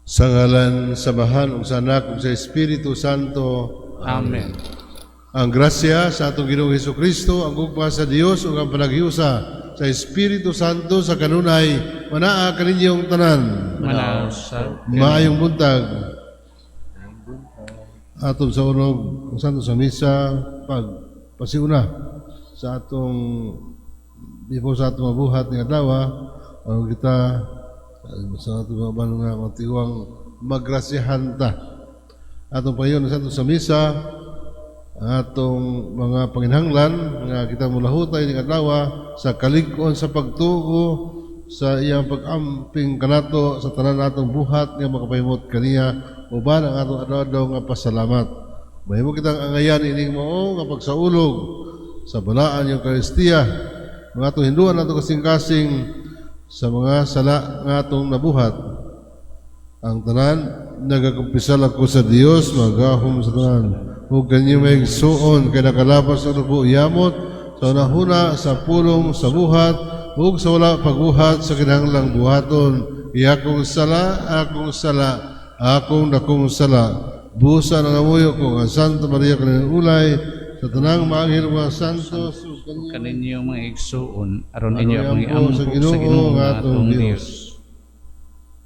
Sa ngalan sa Amahan ug sa Anak ug sa Espiritu Santo. Amen. Ang grasya sa atong Ginoong Hesus Kristo, ang gugma sa Dios ug ang panaghiusa sa Espiritu Santo sa kanunay manaa kaninyong tanan. Manaa usab. Maayong buntag. Atong sa unog ang Santo sa Misa pag pasiuna sa atong before sa atong mabuhat ng adlaw, ang kita sa atong mga banong nga mga tiwang magrasyahan ta. Atong payon sa Santo sa Misa ang atong mga panginhanglan nga kita mulahutay ning adlaw sa kalig-on sa pagtuo sa iyang pag-amping kanato sa tanan natong buhat nga makapahimot kaniya uban ang atong adlaw-adlaw nga pasalamat. Mahimo kitang angayan ining mao nga pagsaulog sa balaan yung Eucharistia, mga atong hinduan atong kasing-kasing sa mga sala nga atong nabuhat. Ang tanan, nagakumpisal ako sa Dios magahom sa tanan ug kanyo may igsuon kay nakalapas sa dugo yamot sa hunahuna, sa pulong, sa buhat ug sa wala pagbuhat sa kinahanglang buhaton. Akong sala, akong sala, akong dakong sala. Busa nangamuyo ko ang Santa Maria kaning ulay, sa tanang maanghel, mga santos ug Ug kaninyo mga igsuon aron Aron inyo akong iampo iampo sa sa Ginoo Ginoo nga nga atong atong Dios. Dios.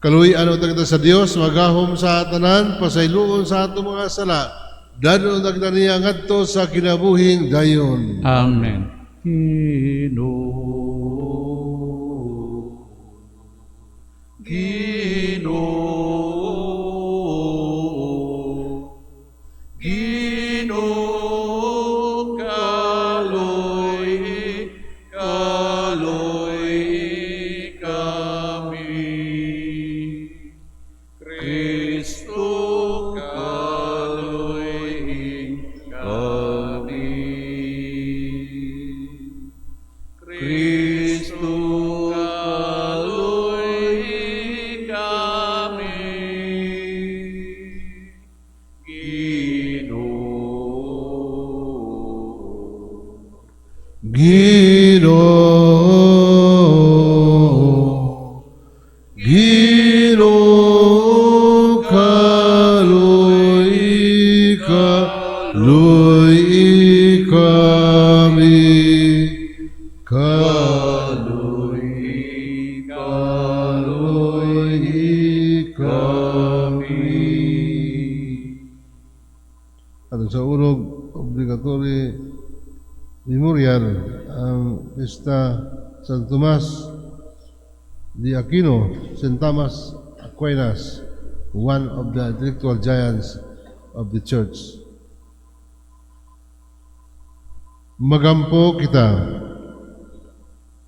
Kaluy-an kita sa Dios magahom sa tanan, pasayloon sa atong mga sala. Dadon na kita niya ngadto sa kinabuhing dayon. Amen. Ginoo, Ginoo, Ginoo, kaloy, kaloy kami. Kristo, kaloy kami. Kristo, kaloy kami. Ginoo. Ginoo, Ginoo, kaloy, kaloy kami. Kaloy, kaloy kami. At sa ulog, obligatory memorial ang pista San Tomas de Aquino, St. Thomas Aquinas, one of the intellectual giants of the Church. Magampo kita.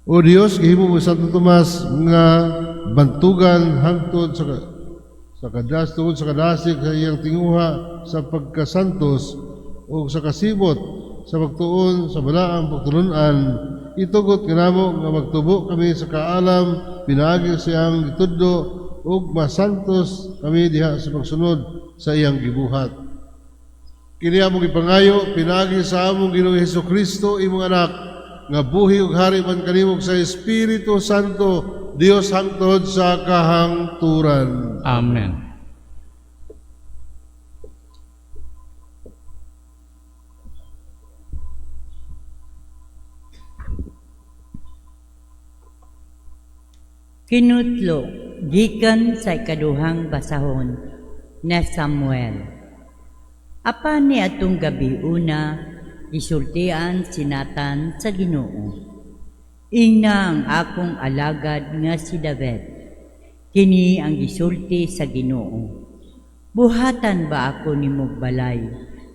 O Dios, gihimo mo Santo Tomas nga bantugan hangtod sa kadas tungod sa kadasig sa iyang tinguha sa pagkasantos o sa kasibot sa pagtuon sa balaang pagtulunan, itugot kanamo nga magtubo kami sa kaalam pinaagi sa iyang gitudlo ug masantos kami diha sa pagsunod sa iyang gibuhat. Kini among gipangayo pinaagi sa among Ginoong Hesus Kristo, imong anak, nga buhi ug hari man kanimo sa Espiritu Santo, Dios hangtod sa kahangturan. Amen. Kinutlo gikan sa ikaduhang basahon na Samuel. Apan ni atong gabi una, gisultian si Nathan sa Ginoo. Ingna ang akong alagad nga si David. Kini ang gisulti sa Ginoo. Buhatan ba ako nimo balay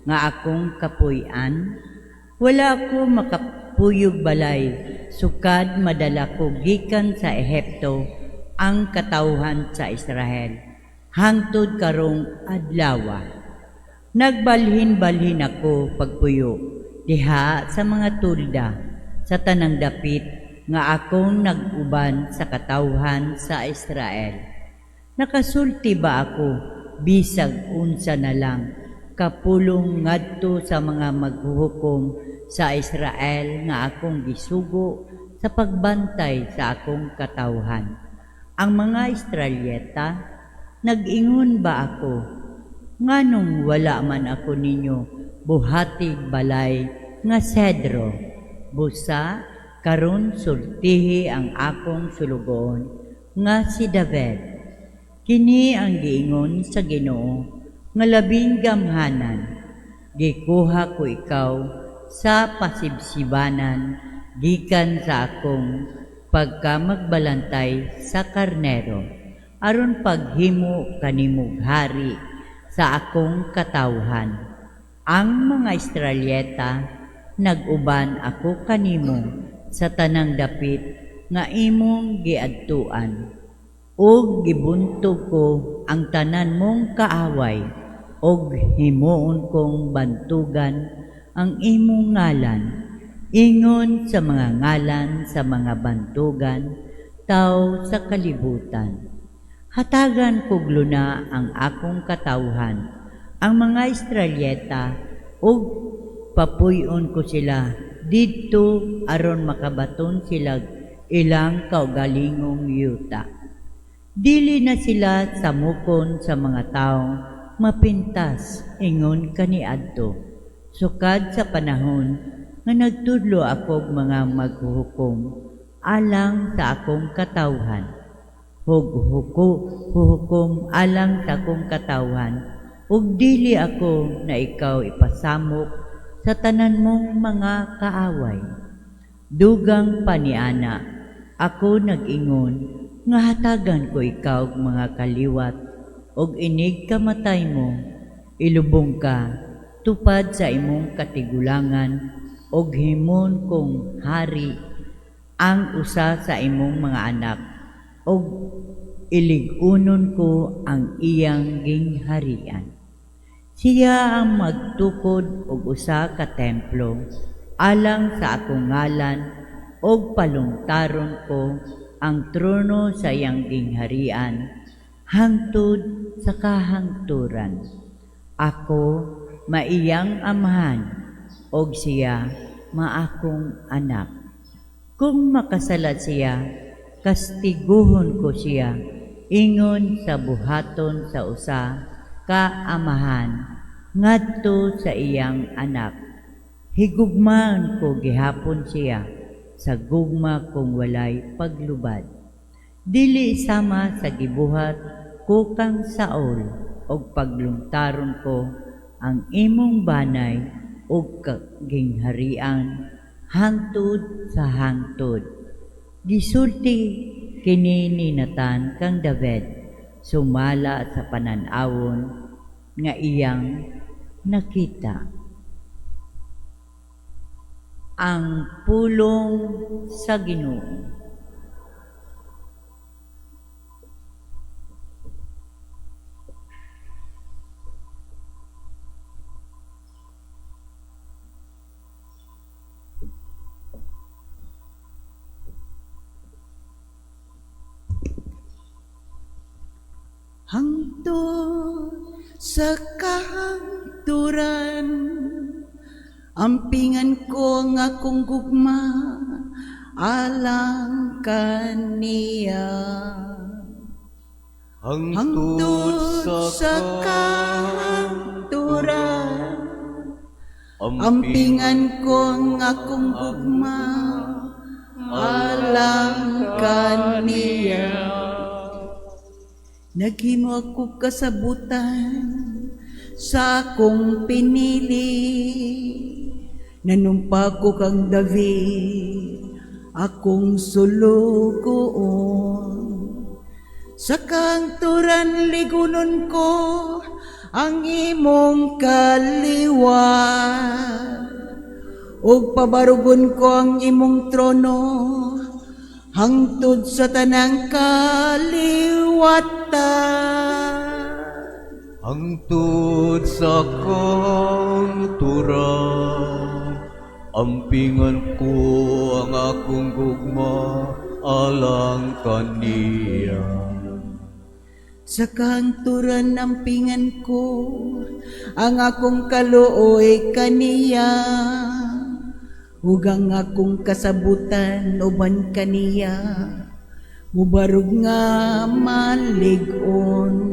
nga akong kapuy-an? Wala ko makapuyog balay sukad madala ko gikan sa Ehipto ang katawhan sa Israel hangtod karong adlawa. Nagbalhin-balhin ako pagpuyo diha sa mga tulda sa tanang dapit nga akong nag-uban sa katawhan sa Israel. Nakasulti ba ako bisag unsa na lang kapulong ngadto sa mga maghuhukom sa Israel nga akong gisugo sa pagbantay sa akong katawhan, ang mga Israelita? Nag-ingon ba ako, nganong wala man ako ninyo buhatig balay nga sedro? Busa karon sultihi ang akong sulugoon nga si David. Kini ang giingon sa Ginoo nga labing gamhanan: Gikuha ko ikaw sa pasibsibanan, gikan sa akong pagkamagbalantay sa karnero, aron paghimo kanimog hari sa akong katawhan, ang mga Israelita. Nag-uban ako kanimo sa tanang dapit nga imong giadtuan, ug gibuntog ko ang tanan mong kaaway, ug himuon kong bantugan ang imong ngalan ingon sa mga ngalan sa mga bantugan tawo sa kalibutan. Hatagan kog luna ang akong katawhan, ang mga Israelita, ug papuy-on ko sila didto aron makabaton sila ilang kaugalingong yuta. Dili na sila samukon sa mga tawo mapintas ingon kaniadto, sukad sa panahon nga nagtudlo ako og mga maghuhukom alang sa akong katawhan. Huhukom alang sa akong katawhan, ug dili ako na ikaw ipasamok sa tanan mong mga kaaway. Dugang pa niana, ako nag-ingon nga hatagan ko ikaw og mga kaliwat, ug inig kamatay mo, ilubong ka tupad sa imong katigulangan, ug himon kong hari ang usa sa imong mga anak, ug ilig-unon ko ang iyang gingharian. Siya ang magtukod og usa ka templo alang sa akong ngalan, ug palungtaron ko ang trono sa iyang gingharian hangtod sa kahangturan. Ako maiyang amahan, ug siya maakong anak. Kung makasala siya, kastiguhon ko siya ingon sa buhaton sa usa ka amahan ngadto sa iyang anak. Higugmaan ko gihapon siya sa gugma kong walay paglubad, dili sama sa gibuhat ko kang Saul, og paglungtaron ko ang imong banay ug gingharian hangtod sa hangtod. Gisulti kini ni Nathan kang David sumala sa panan-awon nga iyang nakita. Ang pulong sa Ginoo. Hangtod sa kahangturan, ampingan ko ang akong gugma alang kaniya. Hangtod Hangtod sa kahangturan, ampingan ko ang akong gugma alang kaniya. Naghimo ako kasabutan sa akong pinili. Nanumpa ko kang David, akong sulugoon. Sa kahangturan ligunon ko ang imong kaliwat, ug pabarugon ko ang imong trono hangtod sa tanang kaliwatan. Hangtod sa kahangturan, ampingan ko ang akong gugma alang kaniya. Sa kahangturan ampingan ko ang akong kaluoy kaniya, ug ang akong kasabutan uban kaniya mubarog nga malig-on.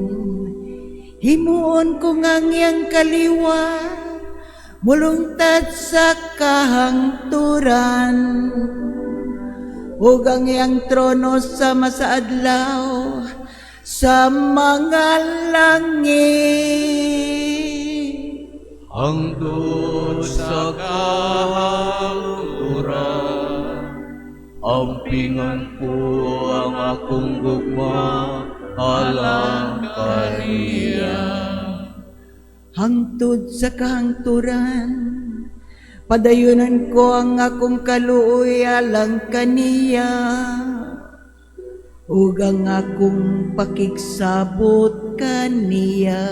Himuon ko nga ang iyang kaliwat mulungtad sa kahangturan ug ang iyang trono sama sa adlaw sa mga langit. Hangtod sa kahangturan, ampingan ko ang akong gugma alang kaniya. Hangtod sa kahangturan, padayunan ko ang akong kaluoy alang kaniya ug ang akong pakigsabot kaniya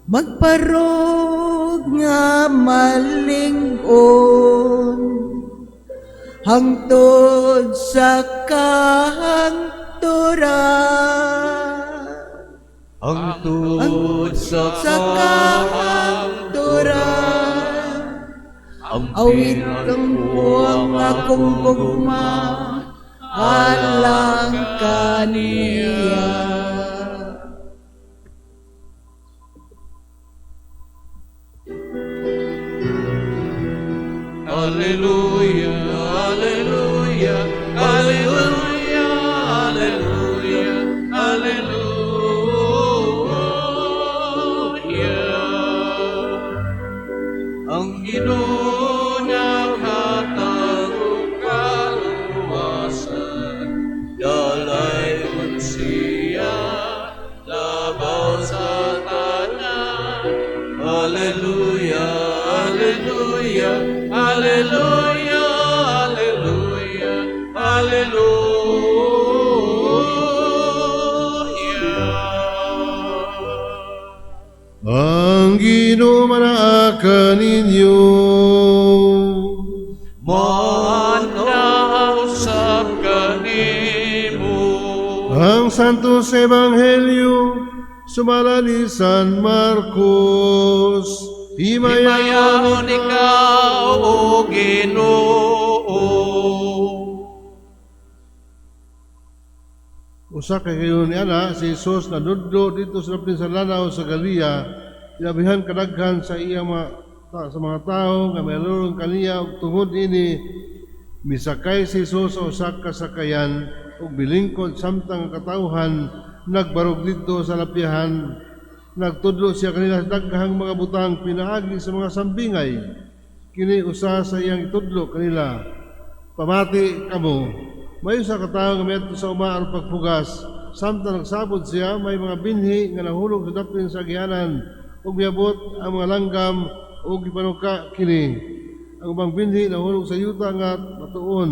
magparog nga maling-on hangtod sa kahangturan. Hangtod sa Sa kahangturan, awitan ko ang akong gugma alang kaniya. Alleluia, Alleluia, Alleluia, Alleluia, Alleluia. Ang Ginoo naghatag og kaluwasan, dalaygon siya labaw sa tanan. Alleluia, Alleluia, Alleluia, Alleluia, Alleluia. Ang Ginoo manaa kaninyo. Manaa usab kanimo. Ang Santos Ebanghelyo sumala ni San Marcos. Himayaon ikaw, O Ginoo. Usa ka higayon niana, si Jesus nanudlo didto sa dapin sa lanaw sa Galilea, ilabihan kadaghan sa iyang mga sa mga tawo nga mialunod kaniya, ug tungod ini misakay si Jesus sa usa ka sakayan ug milingkod samtang ang katawhan nagbarog didto sa lapyahan. Nagtudlo siya kanila sa daghang mga butang pinaagi sa mga sambingay. Kini usa sa iyang itudlo kanila: "Pamati kamo. May usa ka tawo nga miadto sa uma aron pagpugas. Samtang nagsabod siya, may mga binhi nga nahulog sa dapin sa agianan ug miabot ang mga langgam ug gipanuka kini. Ang ubang binhi nahulog sa yuta nga matuon,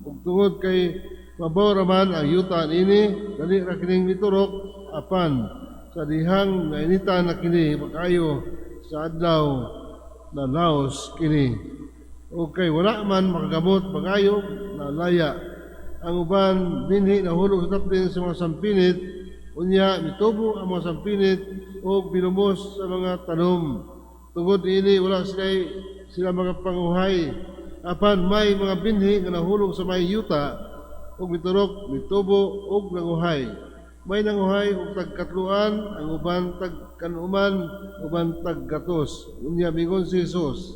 ug tungod kay mabaw raman ang yuta niini, dali ra kining miturok, apan sa dihang nainitan na kini pag-ayo sa adlaw, nalaos kini. Ug kay wala man makagamot pag-ayo, nalaya. Ang uban binhi nahulog sa dapin sa mga sampinit, unya mitubo ang mga sampinit ug bilumos sa mga tanom. Tungod niini wala sila makapanguhay. Apan may mga binhi nga nahulog sa may yuta ug miturok, mitubo ug nanguhay. May nanguhay og tagkatluan, ang uban tagkanuman, uban taggatos." Unya mingon si Jesus,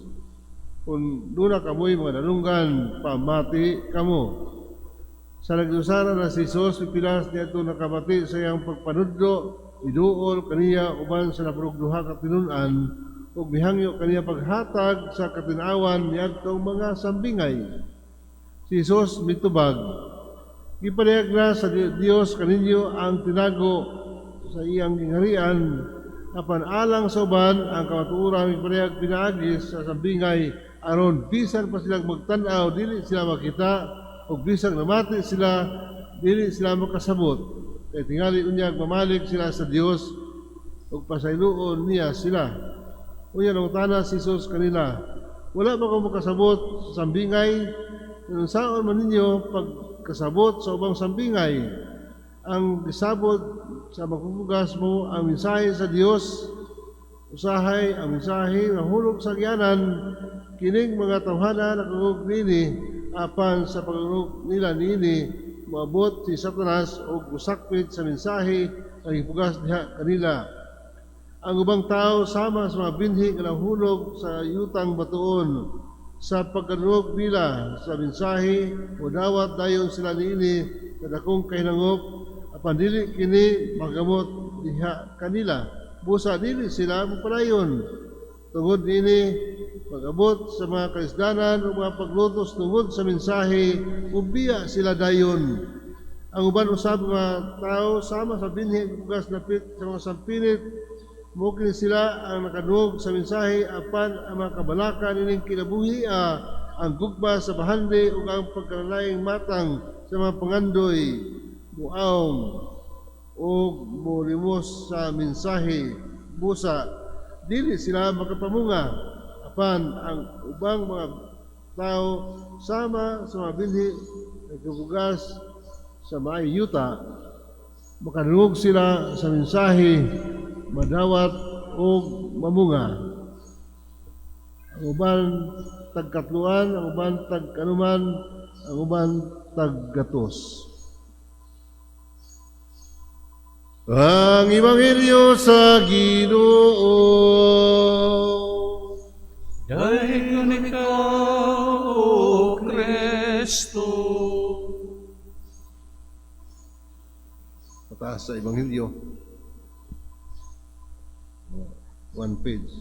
"Kung duna kamoy mga dalunggan, pamati kamo." Sa nag-usara na si Jesus, pipilas niadto nakabati sa iyang pagpanudlo, miduol kaniya uban sa napurog duha ka tinun-an ug mihangyo kaniya paghatag sa katin-awan niadtong mga sambingay. Si Jesus mitubag, "Gipadayag na sa Dios kaninyo ang tinago sa iyang gingharian, apan alang sa uban ang kamatuoran gipadayag pinaagi sa sambingay, aron bisan pa sila magtan-aw, dili sila makita, ug bisan namati sila, dili sila makasabot. Kay tingali unyag mamalik sila sa Dios ug pasayloon niya sila." Unya nangutana si Jesus kanila, "Wala ba kamo makasabot sa sambingay? Unsaon man ninyo pagkasabot sa ubang sambingay? Ang gisabot sa magpupugas mao ang mensahe sa Dios. Usahay ang mensahe nahulog sa agianan, kining mga tawhana nakadungog niini, apan sa pagdungog nila niini, moabot si Satanas ug mosakpit sa mensahe. Ang ipugas diha kanila. Ang ubang tao sama sa mga binhi nga nahulog sa yutang batuon. Sa pagkadungog nila sa mensahe, modawat dayon sila niini sa dakong kahinangop, apan dili kini magamot diha kanila. Busa dili sila mopadayon. Tungod niini, pag-abot sa mga kalisdanan o mga paglutos tungod sa mensahe, mubiya sila dayon. Ang uban usab mga tao sama sa binhi nga gipugas dapit sa mga sampinit. Mao kini sila ang nakadungog sa mensahe, apan ang mga kabalaka nining kinabuhi, ang gugma sa bahandi ug ang pagkalalaing matang sa mga pangandoy muawong ug molimos sa mensahe, busa dili sila makapamunga. Apan ang ubang mga tao sama sa mga binhi nga gipugas sa maayong yuta. Makadungog sila sa mensahe, madawat ug mamunga. Ang uban tagkatluan, ang uban tagkanuman, ang uban taggatos. Ang Ebanghelyo sa Ginoo. Dayon ikaw, O Kristo. Pataas sa Ebanghelyo. One page.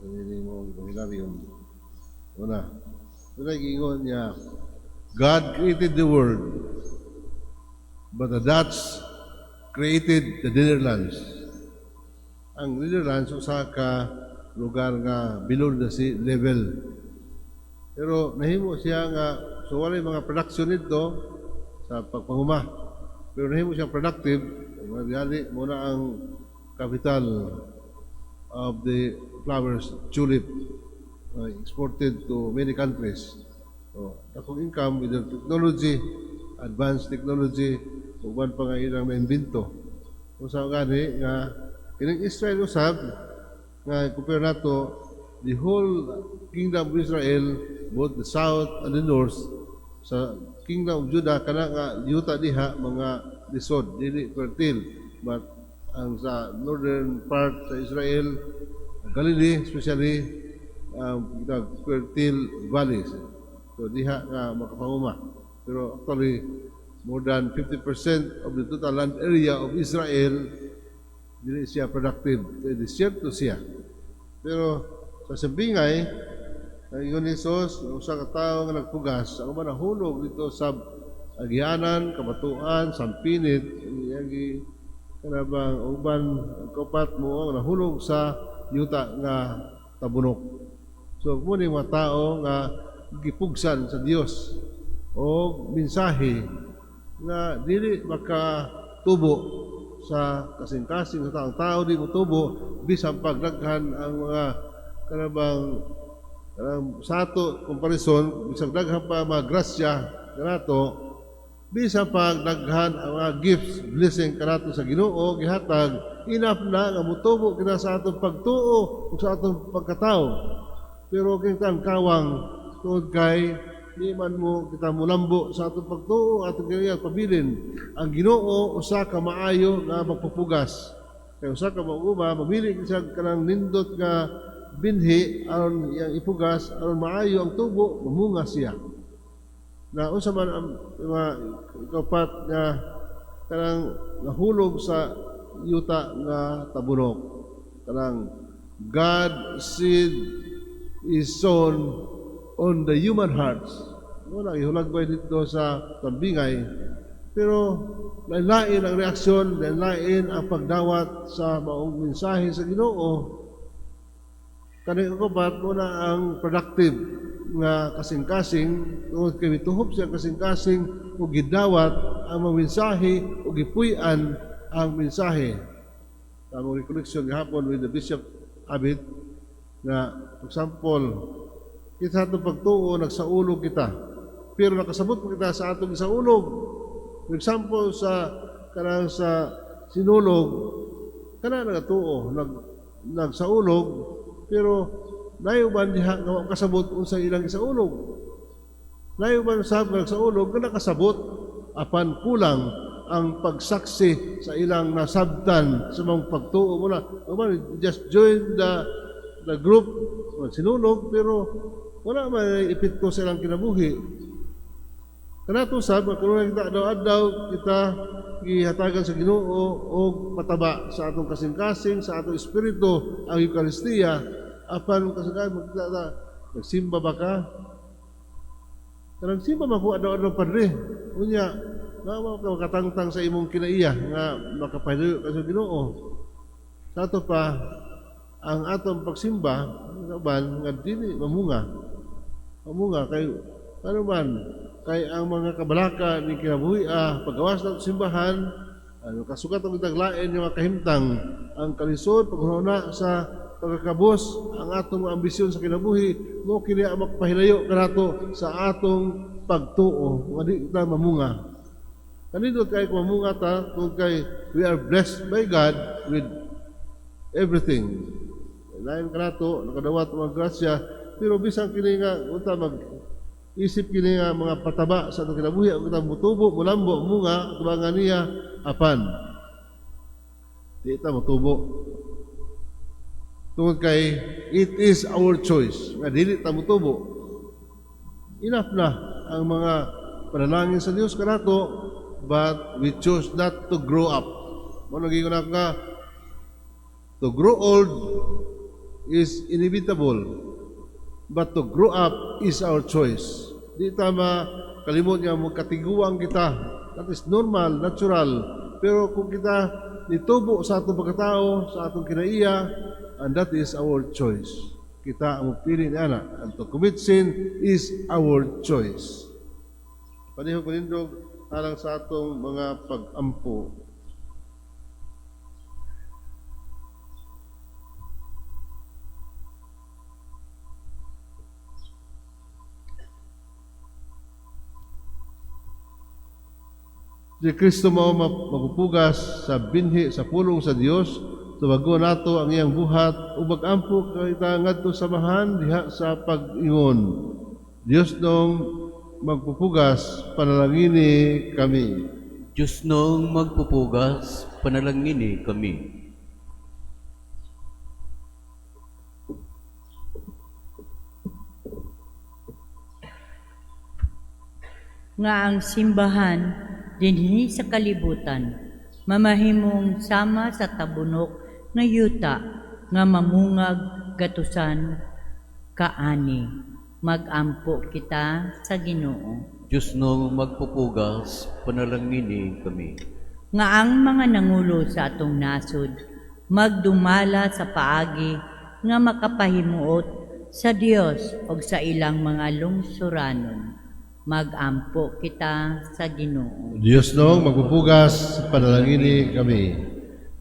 Hindi mo Ebanghelyo. Una. Una, giingon niya, "God created the world, but the Dutch created the Netherlands." Ang Netherlands usa ka lugar nga below the sea level. Pero nahimo siya nga, so walay mga production nito sa pagpanguma. Pero nahimo siya productive, mga mao na ang capital of the flowers, tulip, exported to many countries. So, dakong income with the technology, advanced technology, uban pa nga ilang naimbento. Kung sa gani nga kining Israel usab nga compare nato the whole kingdom of Israel, both the south and the north, sa kingdom of Judah, kana nga yuta diha mga lisod, dili fertile, but ang sa northern part sa Israel, Galilee especially, the fertile valleys, so diha nga makapanguma. Pero actually more than 50% of the total land area of Israel dili siya productive, desierto siya. Pero sa sambingay, ang ingon ni Jesus, usa ka tawo nga nagpugas, ang uban nahulog dito sa agianan, kabatuan, sampinit, iyang kanabang uban, ang kaupat mao ang nahulog sa yuta nga tabunok. So mao ni mga tao nga gipugsan sa Dios o mensahe nga dili makatubo sa kasing-kasing sa taong tao, di motubo bisan pagdaghan ang mga kanabang kanang sa ato comparison, bisag daghan pa mga grasya kanato, bisan pag daghan ang mga gifts, blessing kanato sa Ginoo gihatag, enough na nga motubo kita sa atong pagtuo ug sa atong pagkatao. Pero kitang kawang tungod kay di man mo kita mulambo sa atong pagtuo, atong kaya pabilin ang Ginoo usa ka maayo nga magpupugas. Kay usa ka mag-uma mamili siya kanang nindot nga binhi aron iyang ipugas, aron maayo ang tubo, mamunga siya. Na unsa man ang mga ikaupat nga kanang nahulog sa yuta nga tabunok? Kanang God seed is sown on the human hearts. Wala ihulagbay dito sa tambingay. Pero lain ang reaksyon, lain ang pagdawat sa maong mensahe sa Ginoo. Kaning kaupat mao na ang productive nga kasing-kasing tungod kay mituhop siya kasing-kasing ug gidawat ang mga mensahe ug gipuy-an ang mensahe. Among recollection gahapon with the Bishop Abit na, for example, kita atong pagtuo nagsaulog kita. Pero nakasabot mo kita sa atong isaulog. For example, sa kanang sa sinulog, kana nagatuo, nagsaulog, pero naay uban diha nga wa kasabot unsa ilang isaulog. Naay uban sab nga nagsaulog nga nakasabot apan kulang. ang pagsaksi sa ilang nasabtan sa mga pagtuo mo na. Man, just join the group, sinunog, pero wala man epekto sa ilang kinabuhi. Kanato sab, kung kita adlaw-adlaw kita gihatagan sa Ginoo og pataba sa atong kasing-kasing, sa atong espiritu ang Eukaristiya, apan kasing magkita ta, nagsimba ba ka? Kanang simba man ko adlaw-adlaw, padre. Unya, nga ka makatangtang sa imong kinaiya nga makapahilayo ka sa Ginoo. Sa ato pa ang atong pagsimba uban nga dili mamunga. Mamunga kay ano man, kay ang mga kabalaka ni kinabuhi, pagawas na simbahan, ano kasugat ang lain yung mga kahimtang, ang kalisod paghuna sa pagkakabos, ang atong ambisyon sa kinabuhi mo kini ang makapahilayo kanato sa atong pagtuo nga di ta mamunga. Kanindot kay kung mamunga ta kung kay we are blessed by God with everything. Lain kanato nakadawat mga grasya, pero bisan kini nga unta mag isip kini nga mga pataba sa atong kinabuhi ang kita mutubo, mulambo, munga tubangan niya, apan di ta motubo tungod kay it is our choice nga dili ta motubo. Enough na ang mga panalangin sa Dios kanato, but we choose not to grow up. Mo naging nga to grow old is inevitable, but to grow up is our choice. Di ta kalimot nga mo katiguang kita. That is normal, natural. Pero kung kita nitubo sa atong pagkatao, sa atong kinaiya, and that is our choice. Kita ang pili ni ana. And to commit sin is our choice. Palihog panindog alang sa atong mga pag-ampo. Si Kristo mao magpupugas sa binhi sa pulong sa Dios, tubago nato ang iyang buhat ug mag-ampo kita ngadto sa Amahan diha sa pag-ingon. Dios nong magpupugas, panalangini kami. Diyos nong magpupugas, panalangini kami. Nga ang simbahan dinhi sa kalibutan mamahimong sama sa tabunok nga yuta nga mamungag gatusan kaani. Magampo kita sa Ginoo. Diyos nong magpupugas, panalangini kami. Nga ang mga nangulo sa atong nasod magdumala sa paagi nga makapahimuot sa Dios ug sa ilang mga lungsuranon. Magampo kita sa Ginoo. Diyos nong magpupugas, panalangini kami.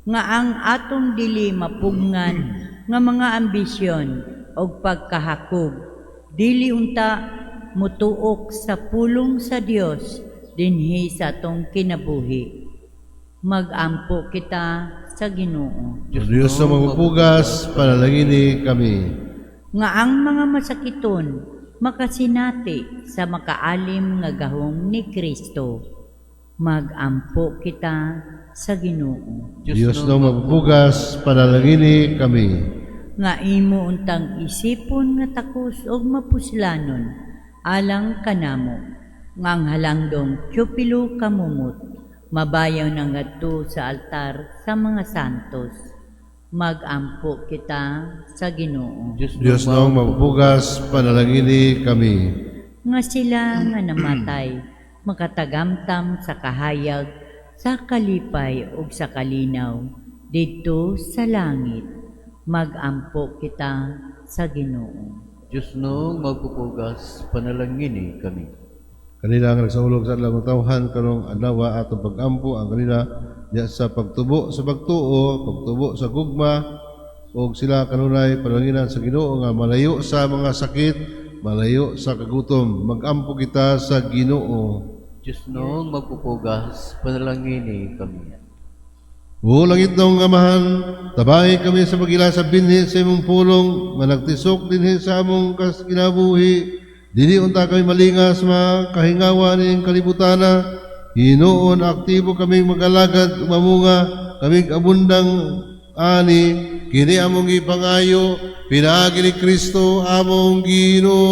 Nga ang atong dili mapugngan nga mga ambisyon og pagkahakog dili unta mutuok sa pulong sa Dios dinhi sa atong kinabuhi. Magampo kita sa Ginoo. Diyos nong magpupugas, panalangini kami. Nga ang mga masakiton makasinati sa makaalim nga gahom ni Kristo. Magampo kita sa Ginoo. Diyos nong magpupugas, panalangini kami. Nga imo untang isipon nga takos og mapuslanon alang kanamo nga ang halangdong Teopilo kamumot mabayaw na ngadto sa altar sa mga santos. Magampo kita sa Ginoo. Diyos nong magpupugas, panalangini kami. Nga sila nga namatay makatagamtam sa kahayag sa kalipay ug sa kalinaw didto sa langit. Magampo kita sa Ginoo. Diyos nong magpupugas, panalangini kami. Kanila ang nagsaulog sa adlaw tawhan karong adlaw, atong pagampo ang kanila diya sa pagtubo sa pagtuo, pagtubo sa gugma, ug sila kanunay panalanginan sa Ginoo nga malayo sa mga sakit, malayo sa kagutom. Magampo kita sa Ginoo. Diyos nong magpupugas, panalangini kami. O langitnong Amahan, tabangi kami sa pag-ila sa binhi sa imong pulong, nga nagtisok dinhi sa among kinabuhi. Dili unta kami malinga sa mga kahingawan ning kalibutana. Hinuon aktibo kaming magalagad ug mamunga kaming abundang ani kini among gipangayo pinaagi ni Kristo among Ginoo.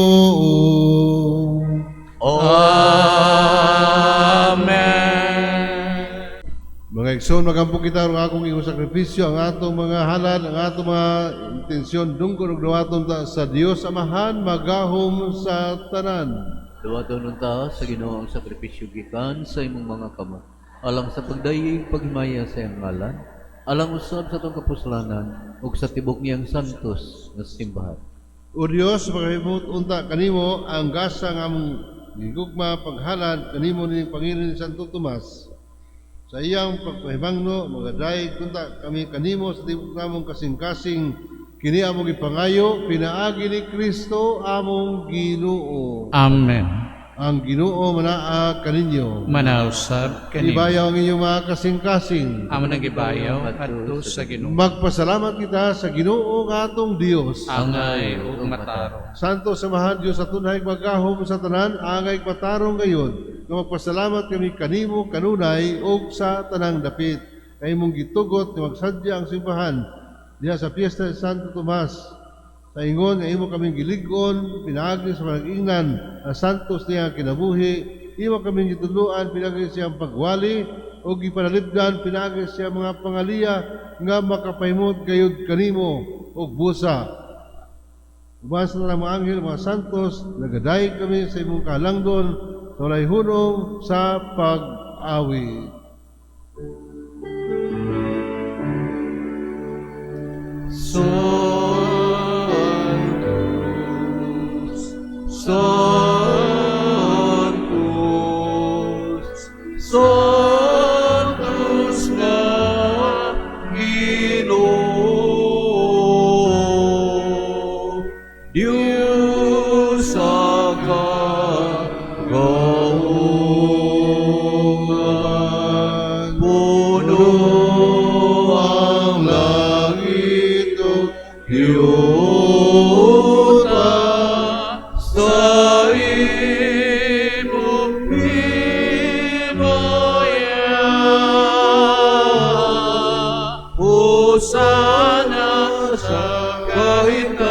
Amen. Mga igsoon, magampo kita aron akong imong sakripisyo, ang atong mga halad, ang atong mga intensyon dungkol ug dawaton ta sa Dios Amahan magahom sa tanan. Duwaton unta sa Ginoo ang sakripisyo gikan sa imong mga kamot, alang sa pagdayeg paghimaya sa iyang ngalan, alang usab sa atong kapuslanan ug sa tibok niyang santos nga simbahan. O Dios, makahimot unta kanimo ang gasa nga among gigugma paghalad kanimo ning Panginoon ni Santo Tomas. Sa iyang pagpahimangno, magadayeg unta kami kanimo sa tibok namong kasing-kasing kini among gipangayo pinaagi ni Kristo among Ginoo. Amen. Ang Ginoo manaa kaninyo. Manausab kanimo. Ibayaw ang inyong mga kasing-kasing. Amo nang gibayaw adto sa Ginoo. Magpasalamat kita sa Ginoo nga atong Dios. Angay ug matarong. Santo Samahan Dios sa tunay magahom sa tanan angay matarong gayon nga magpasalamat kami kanimo kanunay ug sa tanang dapit kay imong gitugot nga magsadya ang simbahan diha sa piyesta ni Santo Tomas sa ingon nga imo kaming gilig-on pinaagi sa panag-ingnan ang santos niya kinabuhi imo kaming gitudloan pinaagi sa iyang pagwali ug gipanalipdan pinaagi sa iyang mga pangaliya nga makapahimot gayud kanimo ug busa. Uban sa tanang mga anghel, mga santos, nagadayeg kami sa imong kahalangdon sa walay hunong sa pag-awit. Sanctus, Sanctus, Sanctus nga Ginoo, Dios sa kagahungan, puno ang langit ug yuta sa imong himaya. Hosana sa kahitasan.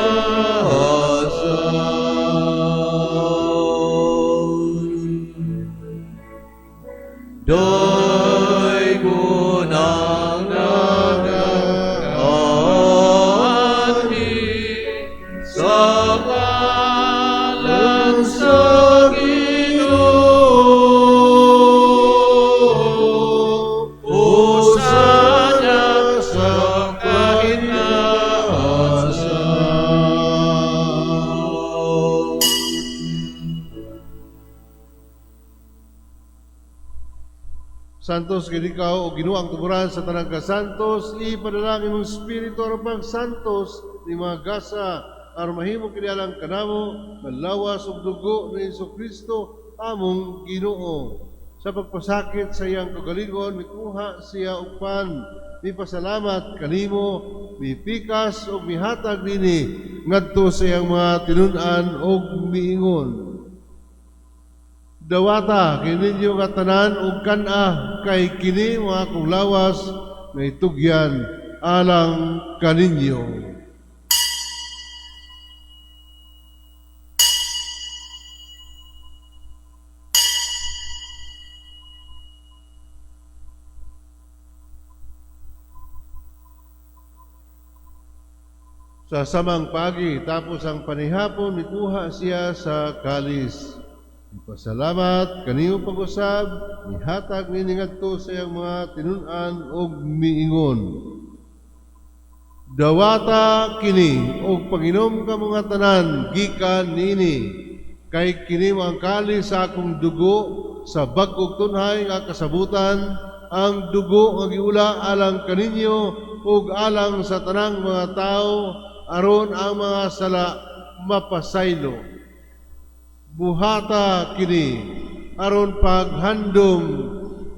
Daygon ang nagaanhi sa ngalan sa Ginoo. Hosana sa kahitasan. Santos kini ikaw o Ginoo ang tuburan sa tanang kasantos, ipadala ang imong espiritu aron pagsantos ni mga gasa aron mahimo kini alang kanamo nga lawas ug dugo ni Kristo among Ginoo. Sa pagpasakit sa iyang kaugalingon, mikuha siya og pan, mipasalamat kanimo, mipikas ug mihatag nini ngadto sa iyang mga tinun-an ug miingon: "Dawata kini ninyo nga tanan ug kan-a, kay kini mao akong lawas nga itugyan alang kaninyo." Sa samang pagi, tapos ang panihapon, mikuha siya sa kalis. Ipasalamat kanimo pag-usab, mihatag nini ngadto sa iyang mga tinun-an ug miingon: "Dawata kini ug panginom kamo nga tanan gikan niini, kay kini mao ang kalis sa akong dugo sa bag-ong tunhay nga kasabutan, ang dugo nga giula alang kaninyo ug alang sa tanang mga tawo aron ang mga sala mapasaylo. Buhata kini aron paghandom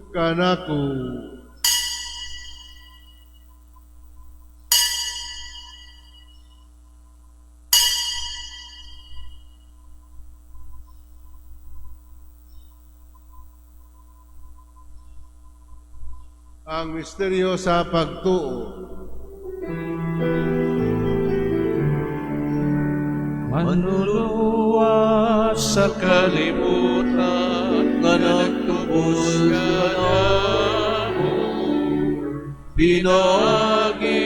kanako." Ang misteryo sa pagtuo. Manluluwas sa kalibutan Nga nagtubos kanamo, pinaagi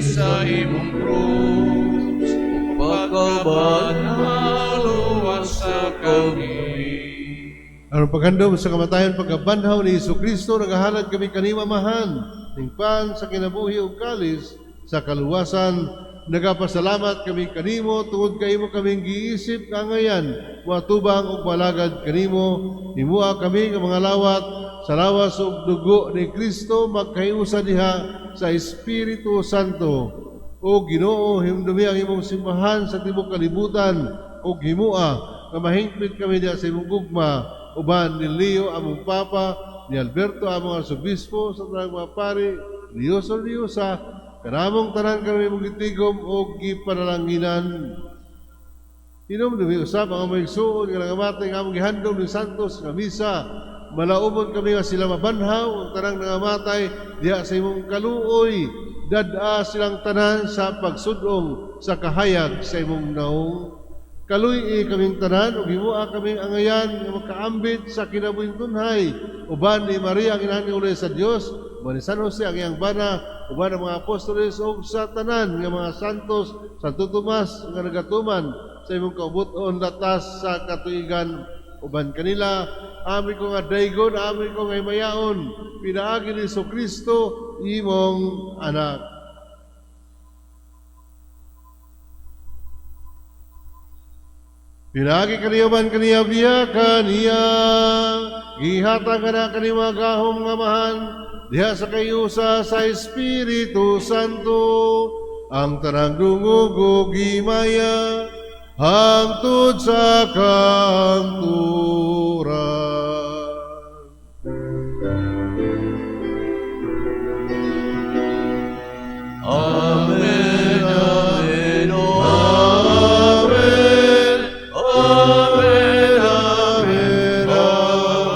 sa imong krus, pagkabanhaw, luwasa kami. Aron paghandom sa kamatayon, pagkabanhaw ni Hesus Kristo, nagahalad kami kanimo, Amahan, ning pan sa kinabuhi ug kalis sa kaluwasan. Nagapasalamat kami kanimo tungod kay imo kaming giisip kaangayan, moatubang ug malagad kanimo. Himoa kami nga mga lawat sa lawas ug dugo ni Kristo, magkahiusa diha sa Espiritu Santo. O Ginoo, hinumdumi ang imong simbahan sa tibok kalibutan ug himoa nga mahingpit kami diha sa imong gugma, uban ni Leo among Papa, ni Alberto among Arsobispo, sa tanang mga pari, Diyos o Diyosa, kanamong tanan kami imong gitigom ug gipanalanginan. Hinumdumi usab ang among igsuon nga nangamatay nga among gihandom ning santos nga misa. Malaumon kami nga sila mabanhaw, ang tanang nangamatay diha sa imong kaluoy. Dad-a silang tanan sa pagsudong sa kahayag sa imong naong. Kaluy-i kaming tanan ug himoa kaming angayan nga makaambit sa kinabuhing tunhay, uban ni Maria ang inahan nga ulay sa Dios, uban ni San Jose ang iyang bana, uban ang mga apostoles ug sa tanan nga mga santos, Santo Tomas nga nagatuman sa imong kaubuton latas sa katuigan, uban kanila ami ko nga daygon, ami ko nga himayaon, pinaagi ni Kristo imong anak. Pinaagi kaniya, uban kaniya, biya kaniya, gihatag ka na kanimo gahom nga Amahan diha sa kahiusa sa Espiritu Santo, ang tanang dungog ug himaya hangtod sa kangturan. Amen, Amen, Amen, Amen, Amen, Amen.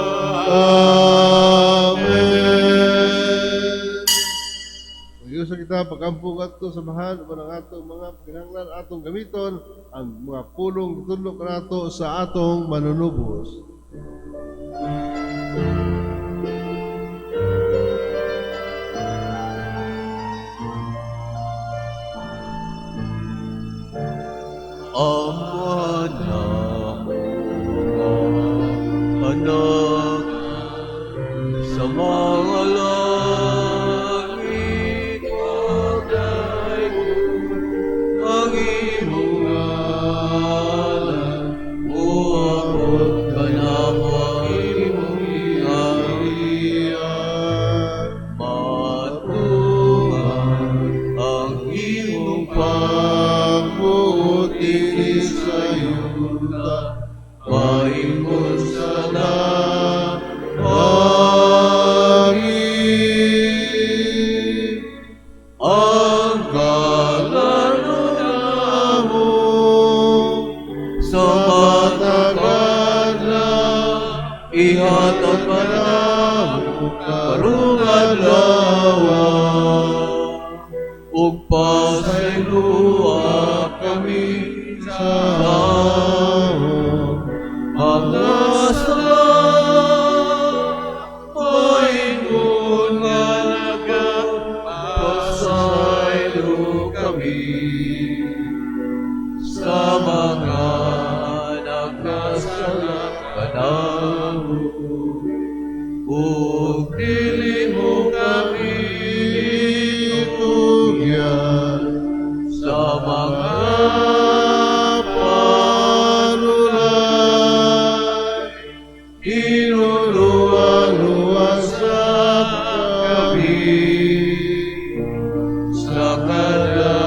Pag-iusa kita, pag-ampo ngadto sa Amahan, uban ang atong mga kinahanglan, atong gamiton ang mga pulong gitudlo kanato sa atong manunubos. Ama namo nga anak sa mga langit, pagdaygon ang imong ngalan, muabot kanamo ang imong Iya. Matuman ang imong pagbuot dinhi sa yuta, paingon sa langit. Ang kalan-on Namo sa matag adlaw, ihatag kanamo karong adlaw, ug pasayloa kami sa among mga sala, paingon nga nagapasaylo kami sa mga nagkasala kanamo, ug dili mo kami itugyan sa mga panulay, tinuruan sa kami sa kadamutan.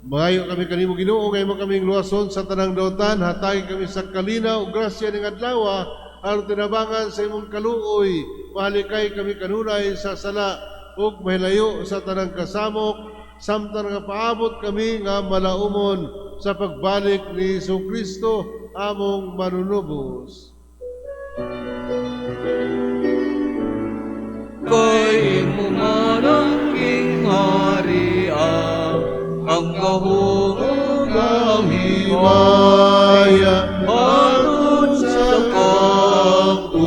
Mangayo kami kanimo, Ginoo, nga imo kaming luwason sa tanang dautan, hatagi kami sa kalinaw ug grasya ning adlaw aron tinabangan sa imong kaluoy, mahalikay kami kanunay sa sala ug mahilayo sa tanang kasamok, samtang nga paabot kami nga malaumon sa pagbalik ni Hesus Kristo among manunubos. Kay imo man ang gingharian, ang gahom ug ang Himaya himaya sa kamangturan.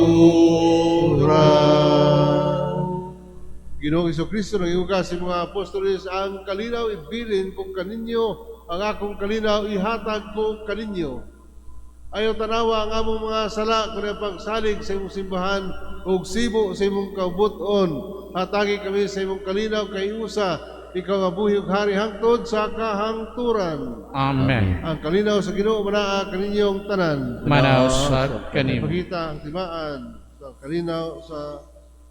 Ginoong Kristo, nang ka sa mga apostoles, ang kalinaw ibilin ko kaninyo, ang akong kalinaw ihatag ko kaninyo. Ayaw tanawa ang among mga sala kun ang pagsalig sa imong simbahan ug sibo sa imong kabut-on. Hatagi kami sa imong kalinaw kay usa ikaw nga buhi ug hari hangtod sa kahangturan. Amen. Ang kalinaw sa Ginoo manaa kaninyong tanan. Manaw sa kanimo. Ipakita ang timaan sa kalinaw sa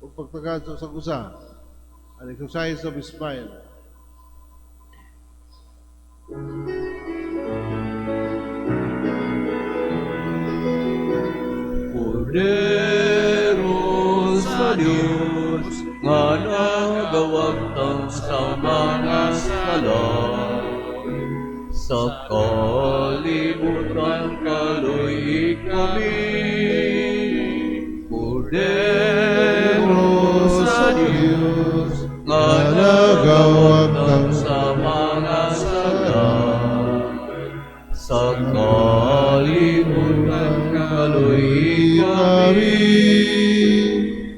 ug pagtagad sa usag usa. An exercise of smile. Kordero sa Diyos nga nagawagtang sa mga sala sa kalibutan, kaluy kami. Kordero sa Diyos nga nagawagtang sa mga sala sa kalibutan, kaluy kami.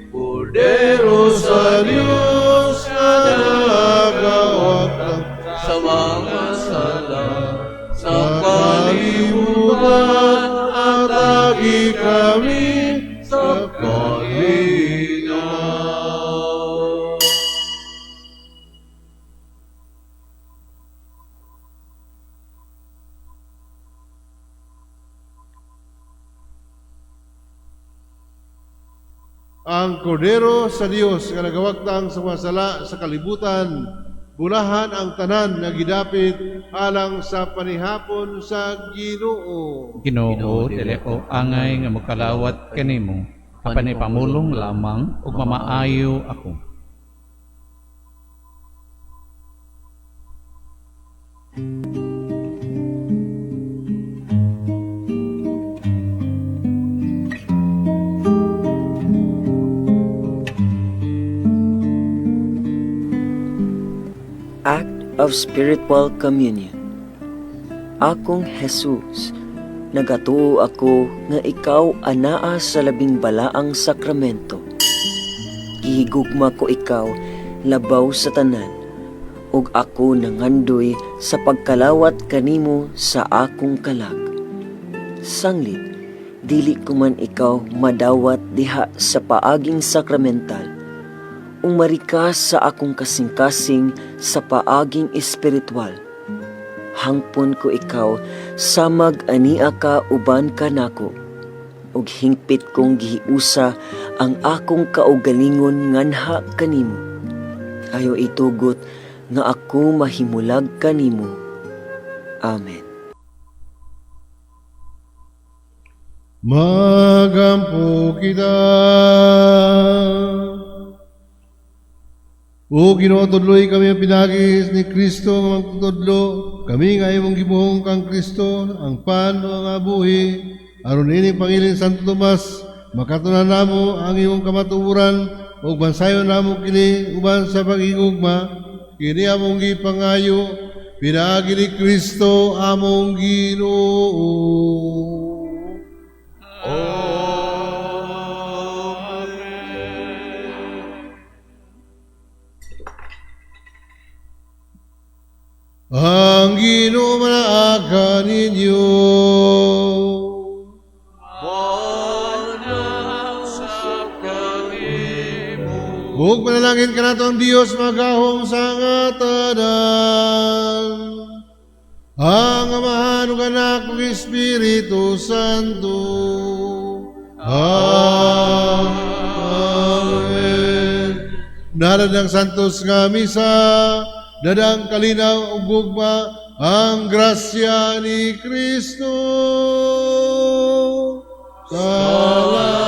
Kordero sa Diyos nga nagawagtang sa mga sala sa kalibutan, Hatagi kami sa kalinaw. Ang Kordero sa Dios nga nagawagtang sa mga sala sa kalibutan, bulahan ang tanan nga gidapit alang sa panihapon sa Ginoo. Ginoo, dili ko angay nga mokalawat kanimo, apan ipamulong lamang ug mamaayo ako. Act of Spiritual Communion. Akong Jesus, nagatuo ako nga ikaw anaa sa labing balaang sakramento. Gihigugma ko ikaw labaw sa tanan, ug ako nangandoy sa pagkalawat kanimo sa akong kalag. Sanglit, dili ko man ikaw madawat diha sa paaging sakramental, umari ka sa akong kasing-kasing sa paaging espiritual. Hangpon ko ikaw samag ania ka uban kanako, ug hingpit kong gihiusa ang akong kaugalingon nganha kanimo. Ayo itugot nga ako mahimulag kanimo. Amen. Magampo kita. O Ginoo, tudloy kami ang pinaagi ni Kristo nga magtutudlo. Kami nga imong gibuhong kang Kristo, ang pan o ang abuhi. Aron ini pangilin Santo Tomas, makatunan namo ang imong kamatuoran ug bansayon namo kini uban sa pag-igugma. Kini among gipangayo pinaagi ni Kristo among Ginoo. Ang Ginoo manaa kaninyo. Ug manalangin kanato ang Dios magahom sa nga tanan. Ang Amahan ug Anak ug Espiritu Santo. Amen. Nalad ang santos nga misa, dadang kalinaw ug gugma, ang grasya ni Kristo. Salamat.